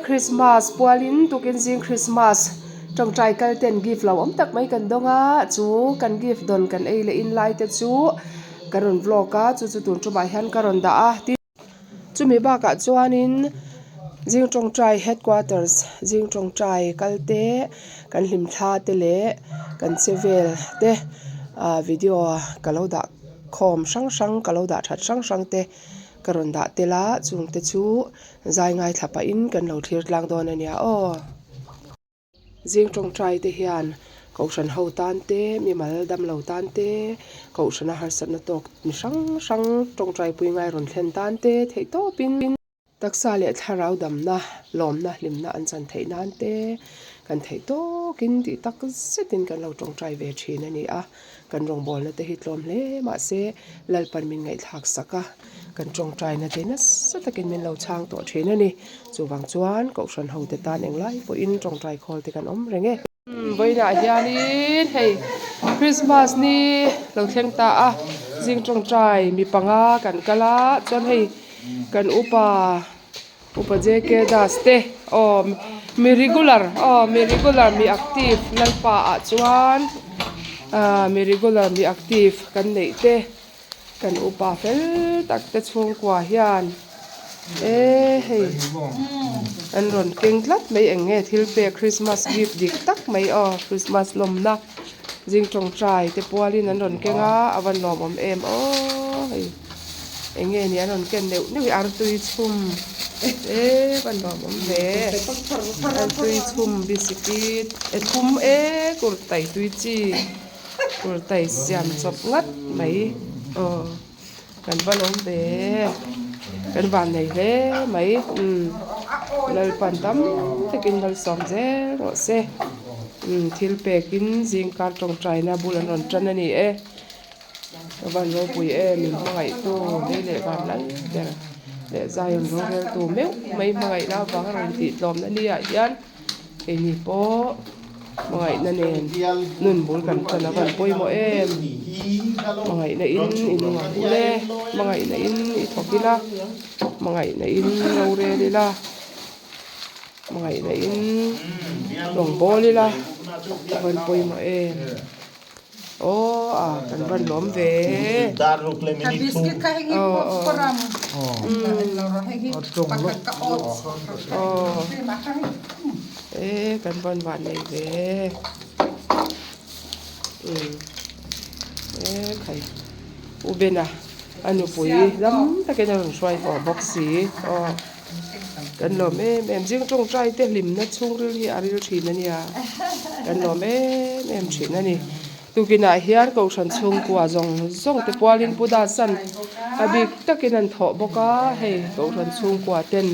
Christmas pualin tukin zing Christmas tawngtai kal ten gift lo awm tak mai kan dawng a chu kan gift dawn kan ei leh in lai te chu ka rawn vlog a chu chu tun tumah hian ka rawn dah a tin chumi bakah chuanin zing tawngtai headquarters zing tawngtai kal te kan hlim thla te leh kan che vel te ah video ka lo dah khawm hrang hrang ka lo dah that hrang hrang te. Ka rawn dah tel a, chungte chu zai ngaithla pahin kan lo thlir tlang dawn a nia aw. Zing tawngtai te hian Kohhran ho tan te, mimal damlo tan te, Kohhrana harsatna tawk mi hrang hrang tawngtai pui ngai rawn thlen tan te theih tawpin. Taksa leh thlarau damna, lawmna, hlimna an chan theih nan te kan theih tawkin tih tak zetin kan lo tawngtai ve thin a ni a. Kan rawngbawlna te hi tlawm hle mahse Lalpan min ngaihthlak sak a, kan tawngtaina te nasa takin min lo chhang tawh thin a ni. Chuvang chuan Kohhran hote tan englai pawhin tawngtai khawl te kan awm reng e. Vawiinah hianin hei Christmas ni lo thleng ta a, zing tawngtai mi panga kan kal a, chuan hei kan upa upa JK Das te aw mi regular aw mi regular mi active Lalpa ah chuan ah mi regular mi active kan neih te. Kan upa fel tak te chhungkua hian e hei an rawn keng tlat mai eng nge thil pek Christmas gift dik tak mai aw Christmas lawmna zing tawngtai te pualin an rawn keng a a van lawmawm em aw hei eng nge ni an rawn ken neuh neuh hi artui chhum e van lawmawm ve artui chhum bisikit e thum e kurtai tui chi. Kurtai siam chawp ngat mai aw kan va lawm ve kan van nei hle mai umm Lalpan tam takin malsawm zel rawh se umm thil pekin zingkar tawngtaina bul an rawn tan a ni e ka van ropui em min hmangaihtu lei leh van lal ber leh Zion roreltu meuh mai hmangaihna avanga rawn tihtlawmna ni ah hian. Keini pawh hmangaihna nen nun bul kan tan a van pawimawh em? Hmangaihna in i nung ang u le, hmangaihna in i thawk ila, hmangaihna in rorel ila, hmangaihna in rawngbâwl ila a van pawimawh em? Aw a kan van lawm ve. E kan van van nei ve. E khai u Bena a nupui lam takin a rawn hruai haw bawk si aw. Kan lawm em em zing tawngtai te hlimna chhungril hi a ril thin a nia kan lawm em em thin a ni tukinah hian kohhran chhungkua zawng zawng te pualin pu dasan a bik takin an thawh bawk a hei kohhran chhungkua ten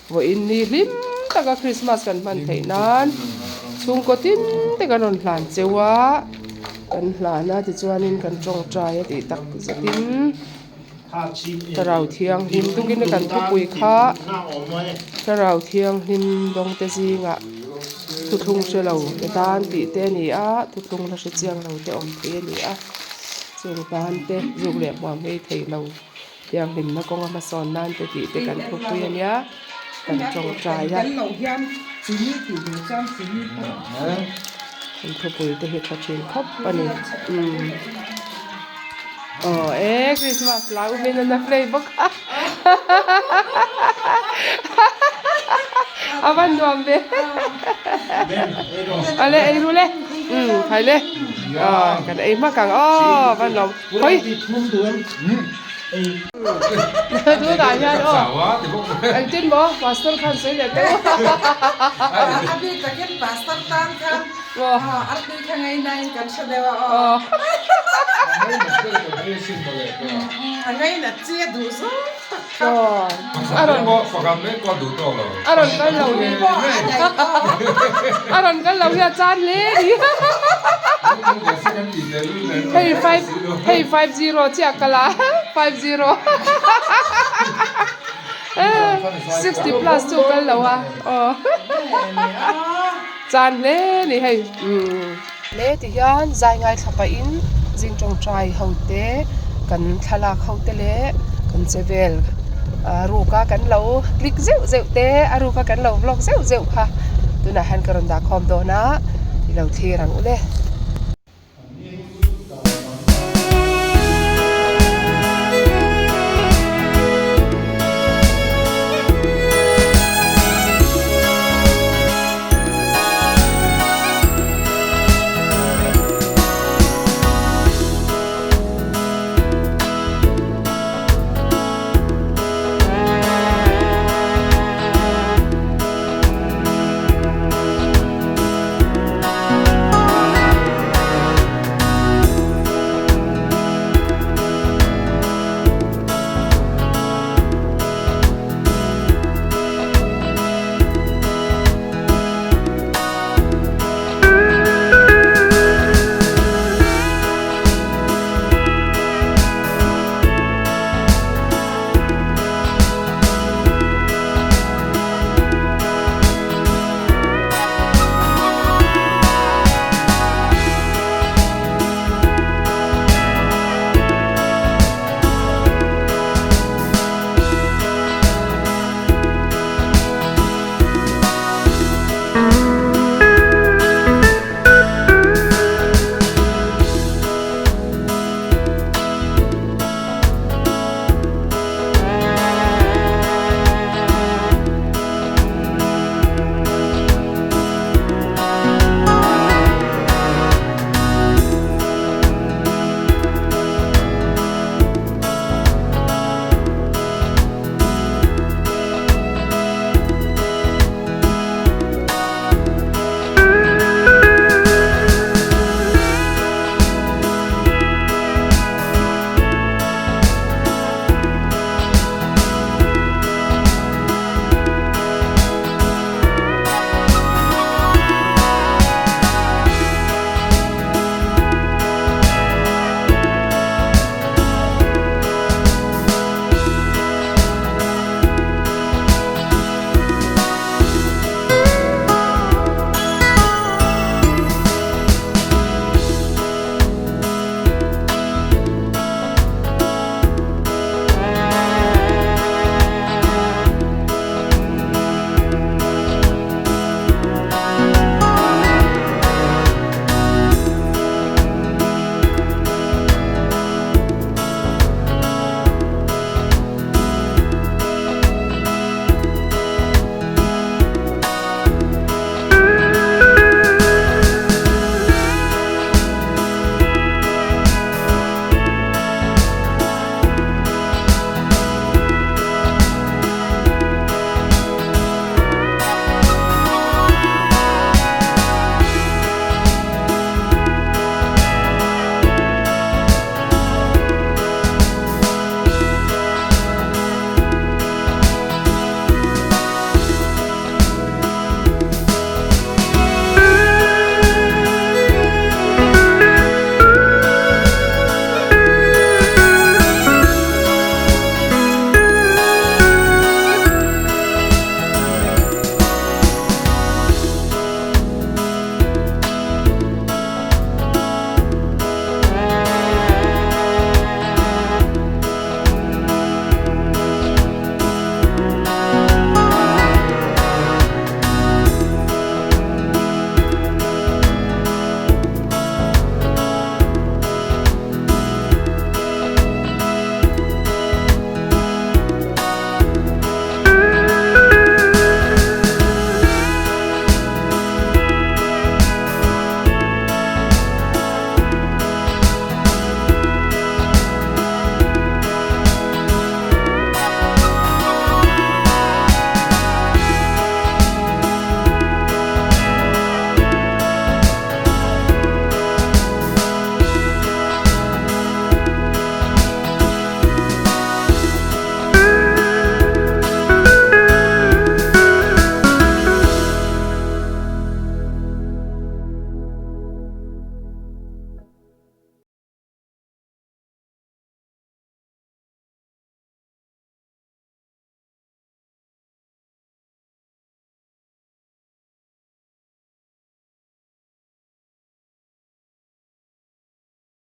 vawiin ni hlim taka krismas kan hman theih nan chhungkaw tin te kan rawn hlan cheu a kan hlan a tichuanin kan tawngtai a tih tak zetin. Thlarau Thianghlim tukin kan thupui kha Thlarau Thianghlim dawngte zingah thuthlung hre lo te tan tih te a ni a, thuthlung la hre chiang lo te awm thei a ni a, chung tan te zuk leh hmuam ngei thei lo thianghlimna kawnga hmasawn nan te tih te kan thupui a nia, kan tawngtai a. Kan thupui te hi tha thin khawp a ni umm. Aw e Christmas lau min an a play bawk a a van nuam ve ale ei ru le um khai le aw kan ei hmak ang aw van lawm hawi tunah hian aw engtin maw pastor khan sawi leh teuh a bik takin pastor tan khan Aw, artui kha ngainain kan hre deuh a aw. A ngainat chi a duh zawng tak kha. A rawn a rawn kal lo hi a rawn kal lo hi a chan hle ni. Hei five hei 50 chiah kal a 50 60 plus chu kal lo a aw. Chan hle ni hei umm. Le ti hian zai ngaithla pahin zing tawngtai ho te kan thlalak ho te leh kan che vel A ruka kan lo click zeuh zeuh te a ruka kan lo vlog zeuh zeuh kha tunah hian ka rawn dah khawm dawn a i lo thlir ang u le.